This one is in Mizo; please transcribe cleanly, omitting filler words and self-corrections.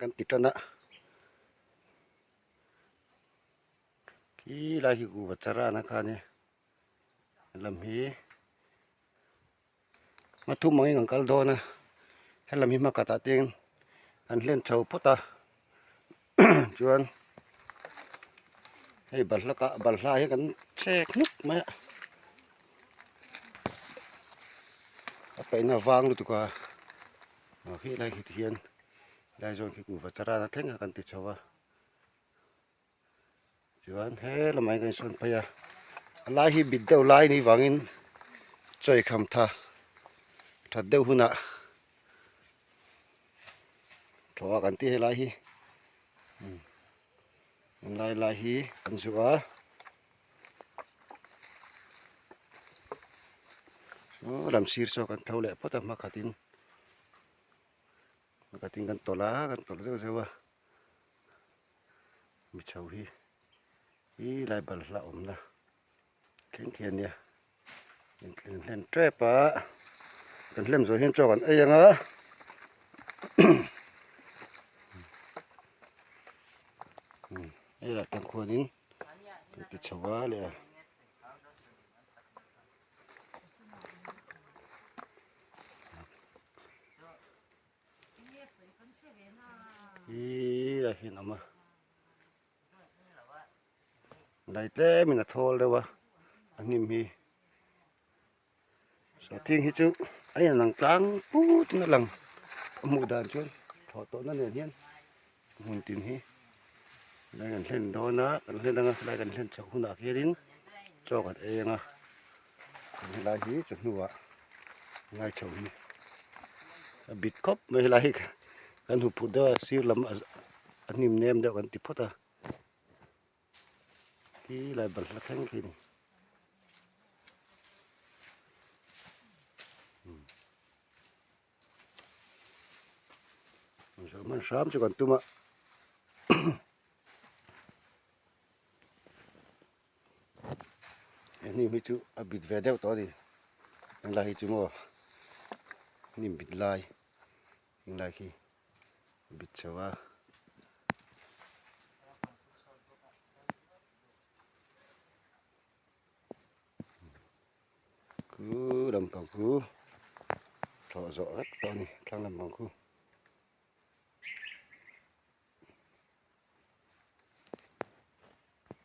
Kan ti tan a, khi lai khi kuhva chara na kha a nia, helam hi hmathum angin kan kal dawn a, helam hi hmakhat ah te an hlen chho phawt a chuan hei balhla kah balhla hi kan chhek hnuk mai a, a paihna vang lutuk a aw khi lai khi tihian. Helai zawn khi kuhva charana thleng kha kan ti chho a chuan he lamah hian kan insawn phei a a lai hi bit deuh lai anih vangin chawi kham tha that deuh hunah thlawh ah kan ti helai hi helai lai hi kan zuah a. Saw lam sir saw kan tho leh phawt a hmakhatin. Pakhatin kan tawlh a kan tawlh zeuh zeuh a mi chho hi hi lai balhla awmna thleng khi ania in hlen tep a kan hlem zawh hian chaw kan ei ang a hei lah tang khuanin kan ti chho a leh a. Ih a hian a awm a lei tlemin a thawl deuh a a hnim hi sawhthing hi chu a in ang tlang put in a lang a hmuh dan chuan thawh tawh na nen hian hmun tin hi lai kan hlen dawn a kan hlen anga helai kan hlen chhoh hunah khianin chaw kan ei anga helai hi chawhnuah ngai chho hi a bit khawp mai helai hi kan hmu phut deuh a sir lam a hnim nem deuh kan ti phawt a khi lai balhla thleng khi a ni. Hman hram chu kan tum a he hnim hi chu a bit ve deuh tawh a ni helai hi chu maw hnim bit lai helai khi a bit chho a. Khu lampang khu thlawh zawh vek tawh a ni thlang lampang khu.